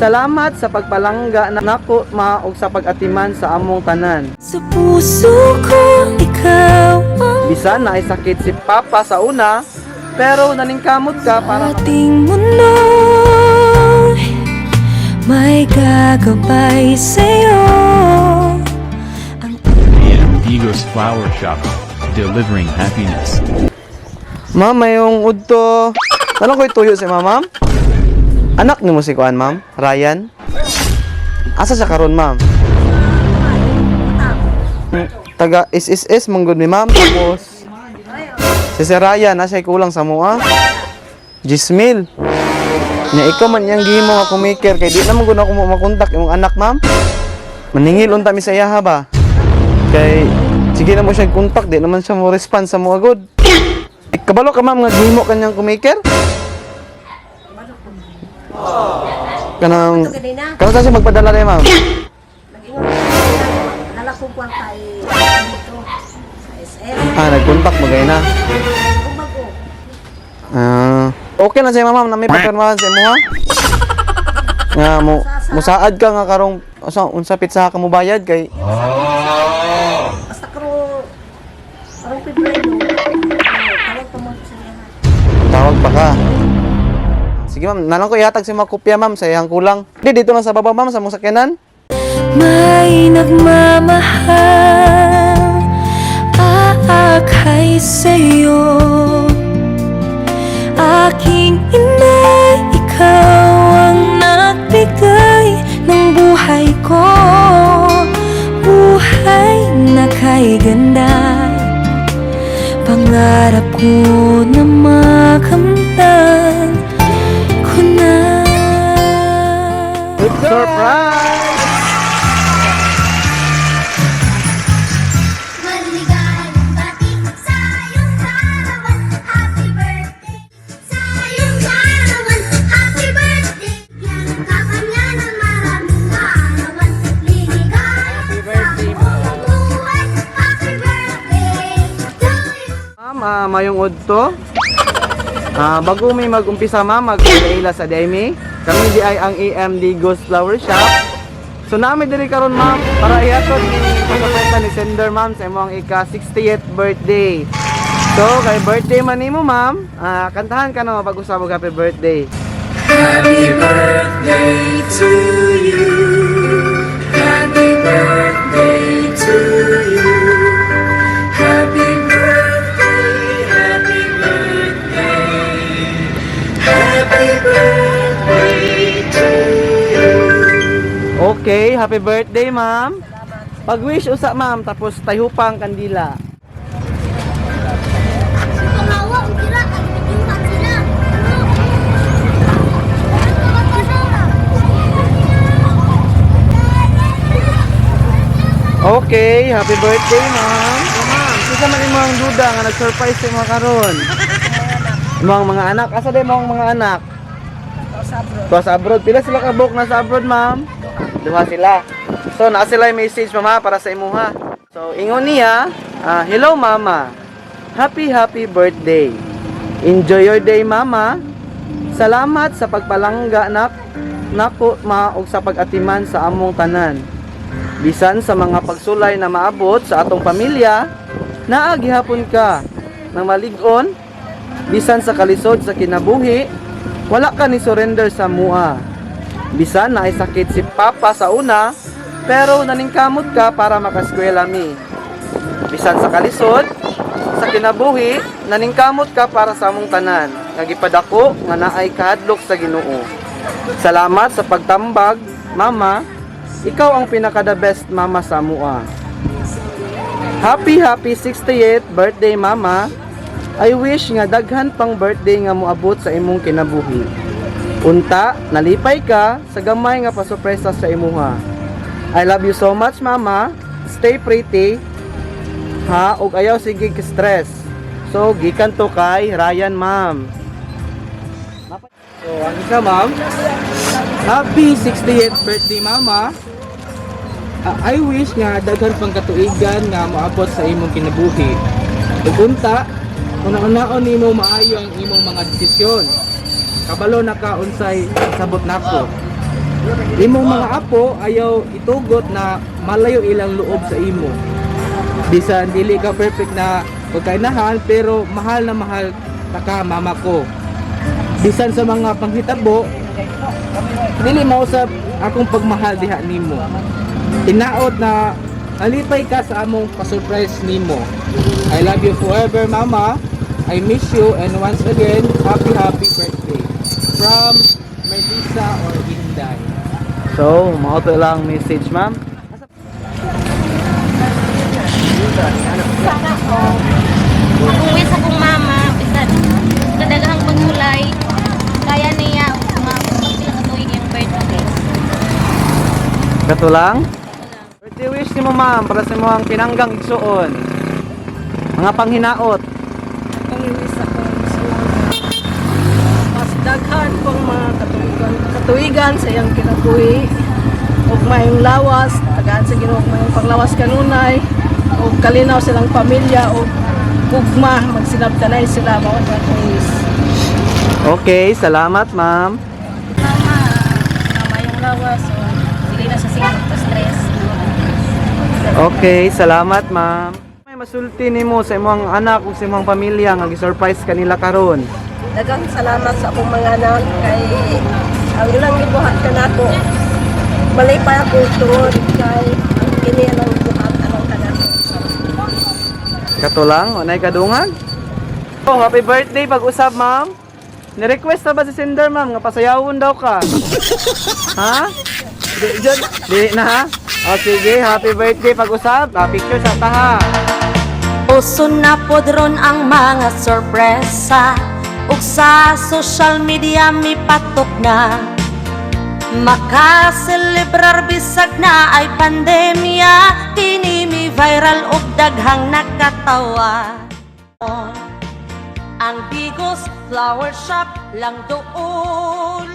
Salamat sa pagpalangga nako, ma, ug sa pag-atiman sa among tanan. Sa puso ko, ikaw ang Bisan na sakit si Papa sa una, pero naningkamot ka para ating mundo. May gagabay sa'yo. Ang AM Digos Flower Shop, delivering happiness. Ma'am, mayong udto. Tanong ko'y tuyo si ma'am, ma'am? Anak ni mo si Kuan, ma'am? Ryan? Asa siya karon, ma'am? Taga SSS, manggod mi, ma'am. Tapos, si Sir Ryan, nasa kulang sa mua. Jismil. Nya ikaw man yang gihimo nga kumiker kay di na man gud ako mo makontak imong anak, ma'am. Maningil unta mi sa iyaha ba? Kay sige na mo siya kontak, di naman siya mo response sa mo agad. Eh, kabalo ka, ma'am, nga gihimo kanyang kumiker? Kanang kanang sa siya magpadala rin, ma'am. Dala ko kwarta ay dito sa SM. Ah, nagkontak mo gay na. Umago. Ah, okay na siya, ma'am, na may papirmahan sa imo ha. Nga mo musaad ka nga karong unsa unsa pitsa ka mo bayad kay Basta karo karong Pebrero. Tawag pa mo sa niya. Tawag pa ka. Sige, ma'am, nalang ko ihatag sa mga kopya, ma'am, sa iyang kulang. Di dito lang sa baba, ma'am, sa mong sakyanan. May nagmamahal, aakay sa'yo. Aking ina, ikaw ang nagbigay ng buhay ko. Buhay na kay ganda. Pangarap ko na makamtan ko na. Surprise! Maligayang bati sa iyong kaarawan. Happy birthday sa iyong kaarawan. Happy birthday. Yan ka pa niya ng maraming kaarawan. Liligaya sa buong buhay. Happy birthday to you. Ma'am, mayong udto. Ah, bago mi mag-umpisa, ma'am, mag-ila sa DME. Kami di ay ang AMD Ghost Flower Shop. So nami diri karon, ma'am, para ihatod ni pagkakwenta ni sender, ma'am, sa imong ika 60th birthday. So kay birthday man nimo, ma'am, kantahan ka na pag-usab og happy birthday. Okay, happy birthday, ma'am. Pag-wish usa, ma'am, tapos tayhupang kandila. Pangawa, sila, ang bidyuhan sila. Okay, happy birthday, ma'am. So, ma'am, kinsa man imong duda nga nag-surprise sa mga karon? Imong mga anak, asa day imong mga anak? Sa abroad. Tuwa sa abroad. Pila sila ka book na sa abroad, ma'am? Duha sila. So, naa sila yung message, mama, para sa imuha. So, ingon niya, "Hello, mama. Happy, happy birthday. Enjoy your day, mama. Salamat sa pagpalangga nako, ma, ug sa pag-atiman sa among tanan. Bisan sa mga pagsulay na maabot sa atong pamilya, naa gihapon ka nang malig-on, bisan sa kalisod sa kinabuhi, wala ka ni surrender sa mua. Bisan na sakit si Papa sa una, pero naningkamot ka para makaskwela mi. Bisan sa kalisod sa kinabuhi, naningkamot ka para sa among tanan, nga gipadako nga naay kahadlok sa Ginoo. Salamat sa pagtambag, Mama. Ikaw ang pinaka the best mama sa mua. Happy happy 68th birthday, mama. I wish nga daghan pang birthday nga moabot sa imong kinabuhi. Unta, nalipay ka sa gamay nga pasurpresa sa imuha. I love you so much, mama. Stay pretty. Ha, ug ayaw sige ka stress." So gikan to kay Ryan, ma'am. So, ang isa, ma'am. Happy 68th birthday, mama. I wish nga daghan pang katuigan nga moabot sa imong kinabuhi. Ug unta, una-unaon nimo maayo ang imong mga desisyon. Kabalo na ka unsay sabot nako. Imong mga apo ayaw itugot na malayo ilang loob sa imo. Bisan dili ka perfect na pagkainahan, pero mahal na mahal ta ka, mama ko. Bisan sa mga panghitabo, dili mausab akong pagmahal diha nimo. Hinaot na alipay ka sa among pa-surprise nimo. I love you forever, Mama. I miss you, and once again, happy happy birthday. From Melissa or Inday. So, mao to lang message, ma'am. Sana ko. Akong wish akong mama, bisan kadaghang pagsulay, kaya niya umabot pag pila ka tuig yung birthday. Kato lang. Birthday wish nimo, ma'am, para sa imong pinanggang igsuon. Mga panghinaot. Akong iwis ako mas daghan pang mga katuigan, katuigan sa iyang kinabuhi ug maayong lawas, tagaan sa Ginoo og maayong panglawas kanunay ug kalinaw silang pamilya ug gugma, magsinabtanay sila. Mao na akong wish. Okay, salamat, ma'am. Mama, maayong lawas, so dili na siya sige stress. Okay, salamat, ma'am. May masulti nimo sa imong anak ug sa imong pamilya nga gi-surprise kanila karon. Daghang salamat sa akong mga anak kay ang ilang gibuhat kanako. Malipay ako tungod kay ang kini ang gibuhat alang kanako. Kato lang, unay kadungag. Oh, happy birthday pag-usab, ma'am. Ni-request na ba si sender, ma'am, nga pasayawon daw ka? Ha? Di, dyan. Di na ha? O sige, happy birthday pag-usab. Ah, picture sa taha. Uso na pod ron ang mga sorpresa ug sa social media mipatok na. Makaselebrar bisag na ay pandemya, kini mi viral ug daghang nakatawa. Ang Bigos Flower Shop lang doon.